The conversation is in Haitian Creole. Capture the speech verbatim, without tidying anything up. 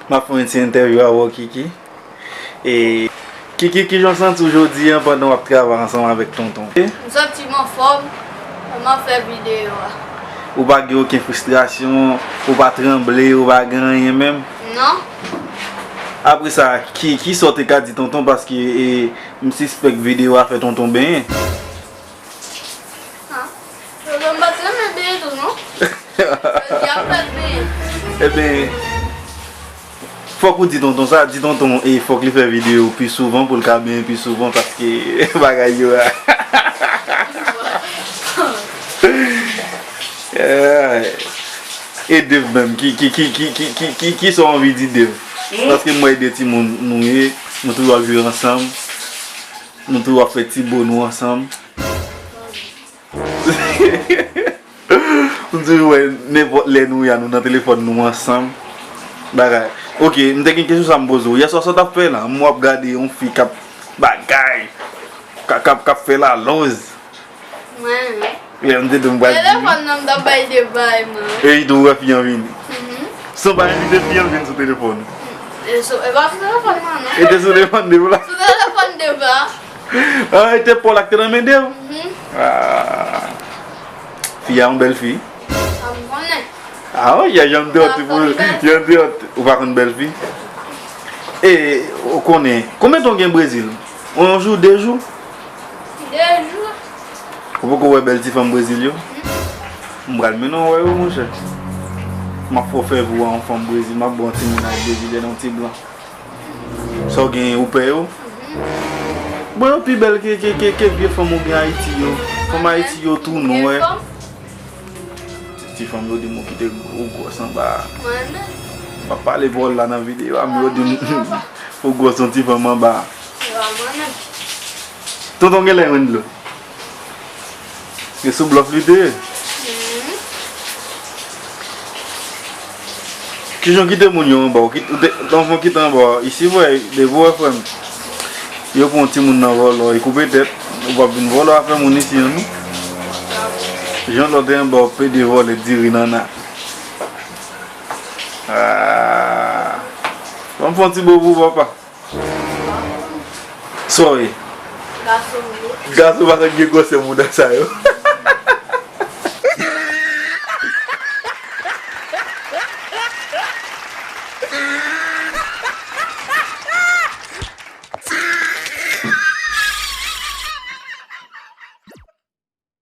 M ap fè yon ti entèvyou avè w, Kiki. E, Kiki, kijan w santi w jodi a pandan w ap travay ansanm avèk Tonton? M santi m anfòm, m ap fè videyo a. Ou pa gen okenn fristrasyon, ou pa tranble, ou pa gen anyen menm? Non. Apre sa, ki, kisa w te ka di Tonton? Paske, e, m sispèk videyo a fè Tonton benyen. Ah. Yo, m pa t renmen benyen tou, non. Jodi a m pral benyen. Ebyen, fòk ou di Tonton sa, di Tonton, e fòk li fè videyo pi souvan pou l ka benyen pi souvan, paske bagay yo a. Eh, e Dave menm, ki, ki, ki, kisa w anvi di Dave? Hmm? Paske m wè e de timoun nou ye, nou toujou ap jwe ansanm, nou toujou ap fè ti bo nou ansanm. M toujou wè nenpòt lè nou ya, nou nan telefòn nou ansanm. Bagay. Ok, m te gen kesyon sa m poze w. Yèswa sa w t ap fè la? M wè w ap gade yon fi k ap bagay, k ap, k ap, k ap fè lalòz. Mwen menm. Lè m te di w m pral di. Telefòn nan m t ap bay de bay, mwen. E tou wè fi an vini. Mhm. San pa envite fi an vin sou telefòn. E sou, e pa sou telefòn mwen, non. E te sou telefòn de w la. Sou telefòn de w la. Ah, e te pa w la k te nan men Dave? Mhm. Ah. Fi a yon bèl fi. Ah, m konnen. Ah, wi, jan m te wè w, jan m te wè w, ou pa konn bèl fi. E, ou konnen, konbyen tan w gen Brezil? Yon jou, de jou? De jou. Ou poko wè bèl ti fanm Brezil yo? M pral mennen w wè yo, monchè. M ap fè w fè vou a yon fanm Brezil, m ap ba w yon timoun ak Brezilyen, yon ti blan. Sa w genyen, ou pè yo? Bon, yo pi bèl ke, ke, ke, ke vye fanm ou gen Ayiti yo. Fanm Ayiti yo tou nwè. Ti, ti fanm yo di m ou kite gwo gwòs anba a. M ap pale pawòl la nan videyo a, men yo di m ou gwòs yon ti fanm anba a. Tonton genlè jwenn dlo. E sou blòf li te ye. Mhm. Kijan w kite moun yo anba w? Ou te, anvan w kite anba w, isi vre, depi w wè frè m. Yo pran yon timoun nan vòlò, e koupe tèt. Ou p ap vin vòlò afè moun isi an, non. Jan lòt te anba w, pede vòlè diri nanna. Ah. Ban m fè yon ti bo pou papa. Sorry. Gason m ye. Gason pa konn gen gwosè bouda sa yo.